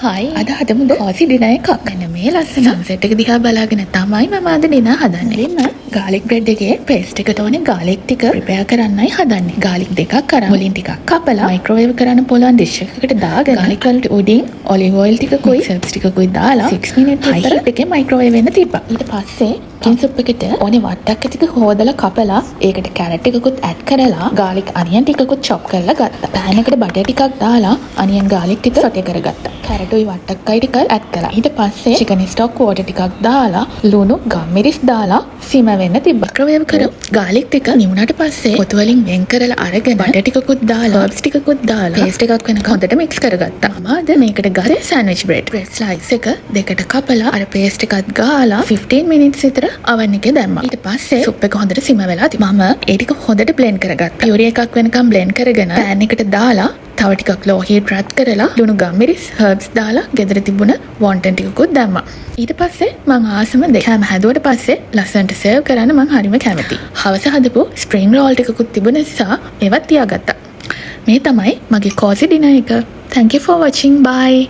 හයි, අද හදමුද කෝසි ඩිනර් එකක්. මෙන්න මේ ලස්සන සන්සෙට් එක දිහා බලාගෙන තමයි මම අද ඩිනර් හදන්නේ. මුලින්ම ගාලික් බ්‍රෙඩ් එකේ පේස්ට් එකට ඕනේ ගාලික් ටික ප්‍රිපෙයාර් කරන්නයි හදන්නේ. ගාලික් දෙකක් අරන් මුලින් ටිකක් කපලා මයික්‍රෝවේව් කරන්න පුළුවන් ඩිෂ් එකකට දාගෙන, ගාලික් වලට උඩින් ඔලිව් ඔයිල් ටිකකුයි හර්බ්ස් ටිකකුයි දාලා 6 මිනිට් විතර එකේ මයික්‍රෝවේව් වෙන්න තිබ්බා. ඊට පස්සේ චිකන් සුප් එකට ඕනේ වට්ටක්ක ටික හෝදලා කපලා, ඒකට කැරට් ටිකකුත් ඇඩ් කරලා, ගාලික් අනියන් ටිකකුත් චොප් කරලා ගත්තා. පෑන් එකට බටර් ටිකක් දාලා අනියන් ගාලික් ටික සොටේ කරගත්තා. කැරටුයි වට්ටක්කයි ටික ඇඩ් කළා. ඊට පස්සේ චිකන් ස්ටොක් වෝටර් ටිකක් දාලා, ලුණු ගම්මිරිස් දාලා සිම වෙන්න තිබ්බා. මයික්‍රෝවේව් කරපු ගාලික් ටික නිවුණාට පස්සේ පොතු වලින් වෙන් කරලා අරගෙන, බටර් ටිකකුත් දාලා, හර්බ්ස් ටිකකුත් දාලා, පේස්ට් එකක් වෙනකන් හොඳට මික්ස් කරගත්තා. මම අද මේකට ගත්තේ සෑන්ඩ්විච් බ්‍රෙඩ්. බ්‍රෙඩ් ස්ලයිස් එක දෙකට කපලා, අර පේස්ට් එකත් ගාලා 15 මිනිට්ස් විතර අවන් එකේ දැම්මා. ඊට පස්සේ සුප් එක හොඳට සිම වෙලා තිබ්බා. මම ඒ ටික හොඳට බ්ලෙන්ඩ් කරගත්තා. පියුරි එකක් වෙනකන් බ්ලෙන්ඩ් කරගෙන පෑන් එකට දාලා, තව ටිකක් ලෝ හීට් රත් කරලා, ලුණු ගම්මිරිස් හර්බ්ස් දාලා, ගෙදර තිබුණ වොන්ටන් ටිකකුත් දැම්මා. ඊට පස්සේ මං ආසම දේ, කෑම හැදුවට පස්සේ ලස්සනට සර්ව් කරන්න මං හරිම කැමතියි. හවස හදපු ස්ප්‍රින්ග් රෝල් ටිකකුත් තිබුණ නිසා ඒවත් තියාගත්තා. මේ තමයි මගේ කෝසි ඩිනර් එක. Thank you for watching. Bye.